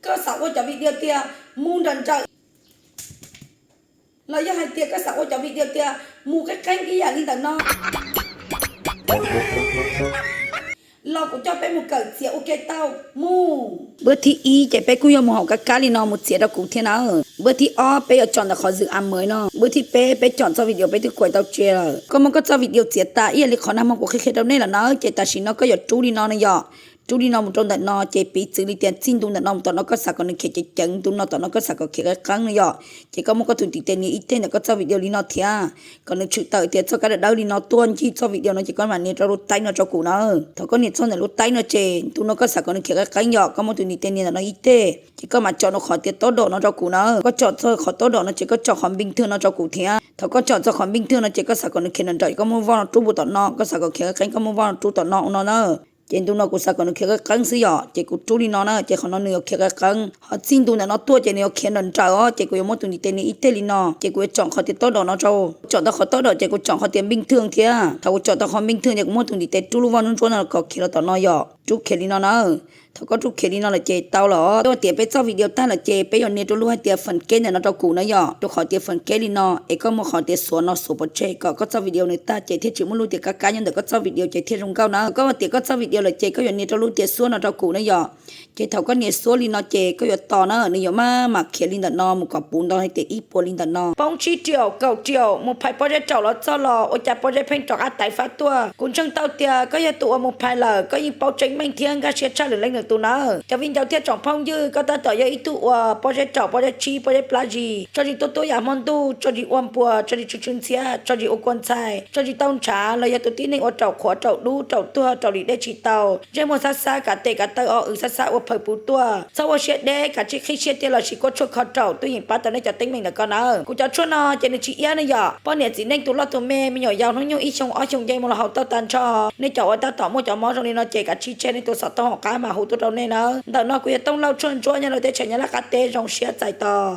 Koj xav ua cov video tias mus nrawm nrawm, los yog hais tias koj xav ua cov video tias mus qeeb qeeb ib yam li ntawm no los kuv coj peb mus kawm txiav ua ke tau mus. Npawb thib ib ces peb kuj yuav mus hauv kab kab li no mus txiav rau kuv thiab na. Npawb thib ob peb yuav tsom ntawm qhov zwm a mawv no. Npawb thib peb peb tsom txoj video peb twb kuaim tau tse lawm. Koj muab koj txoj video txiav tas ib yam li qhov nag hmo kuv qhia qhia rau nej lawm na, ces tam sim no koj yuav rub li no ne yom. Rub li no mus rau ntawm no ces piv txwv li tias txij ntu ntawm no mus tom no koj xav kom nws khiav ceev ceev, ntu no tom no koj xav kom khiav qeeb qeeb no yom. Ces koj muab koj tus ntiv tes nias ib teg ntawm koj txoj video li no thiab, kom nws tshwm tawm tias txoj kab dawb dawb li no tuaj ncig txoj video no ces koj mam nias rau lub taib no rau kuv na. Thaum koj nias txog ntawm lub taib no ces ntu no koj xav kom nws khiav qeeb qeeb yom, koj muab tus ntiv tes nias ntawm no ib teg, ces koj mam tsom nws qhov tias tob dom no rau kuv na. Koj tsom txog qhov tob dom no ces koj tsom qhov npij thwj no rau kuv thiab. Thaum koj tsom txog qhov npij thwj no ces koj xav kom nws khiav nrawm nrawm ces koj muab voj no rub puag tom no, koj xav kom khiav qeeb qeeb koj muab voj no rub tom no ua no na. Ces ntu no kuv xav kom nws khiav qeeb qeeb xwb yom, ces kuv rub li no na, ces qhov no nws yuav khiav qeeb qeeb, ho txij ntu ntawm no tuaj ces nws yuav khiav nrawm nrawm os, ces kuv yuav muab tus ntiv tes nias ib teg li no, ces kuv yuav tsom qhov tias tob dom no rau. Tsom tau qhov tob dom ces kuv tsom qhov tias npij thwj thiab. Thaum kuv tsom tau qhov npij thwj ces kuv muab tus ntiv tes rub lub voj ntsuab ntsuab no kom khiav los tom no yom, rub khiav li no na. Thaum koj rub khiav li no lawm ces tau lawm. Koj tias peb txoj video tag lawm ces peb yuav nias rau lub hais tias feem keb ntawm no rau kuv na yom, rau qhov tias feem keb li no es koj muab qhov tias xuav no xuav pov tseg kom koj txoj video nws tag ces thiaj tsis muaj lub tias kab kab nyob ntawm koj txoj video ces thiaj zoo nkauj na. Koj tias koj txoj video lawm ces koj yuav nias rau lub tias xuab no rau kuv na yom. Ces thaum koj nias xuab li no ces koj yuav tos na, nws yuav maj mam khiav li ntawm no mus kom puv nto hais tias ib puas li ntawm no. Poob tsib riaum kaum riaum mus phais pob zeb raum los txog los ua cas pob zeb pheej rov qab taiv fab tuaj. Kuv ntseeg tau tias koj yog tus uas mus phais lawm, koj yeej paub tseeb meej thiab nkag siab tshaj lwm leej lwm tus nawb. Cov viv ncaus thiab tsoom phooj ywg, koj tab tom yog ib tug uas pob zeb raum, pob zeb tsib, pob zeb plab zis, tso zis tuab tuab yam hmo ntuj, tso zis ua npuas, tso zis tsw tsw ntxhiab, tso zis ua kua ntxhais, tso zis tau ntshav, los yog tus tib neeg uas raum qhuav, raum dub, raum tuag, raum lim dej tsis tau, ntsej muag xab xab, kav tes kav taw o w xab xab ua phaws puv tuaj, txhob ua siab deb, kav tsij qhib siab tiag los sis kuaj tshuaj kho raum, twb yeej pab tau nej cov teeb meem ntawm ko nawb. Kuv cov tshuaj no ces nws tsis iab ne yom. Poj niam txiv neej tus loj tus me, me nyuam yaus hnub nyoog ib xyoo ob xyoo nce mus los haus tau tag nrho. Nej cov uas tab tom muaj cov mob zoo li no ces kav tsij tseg nej tus xov tooj hauv qab mas hu tuaj rau nej nawb. Ntawm no kuv yog Tooj Lauj tshuaj ntsuab nyob rau teb chaws Nyab Laj qab teb, zoo siab txais tos.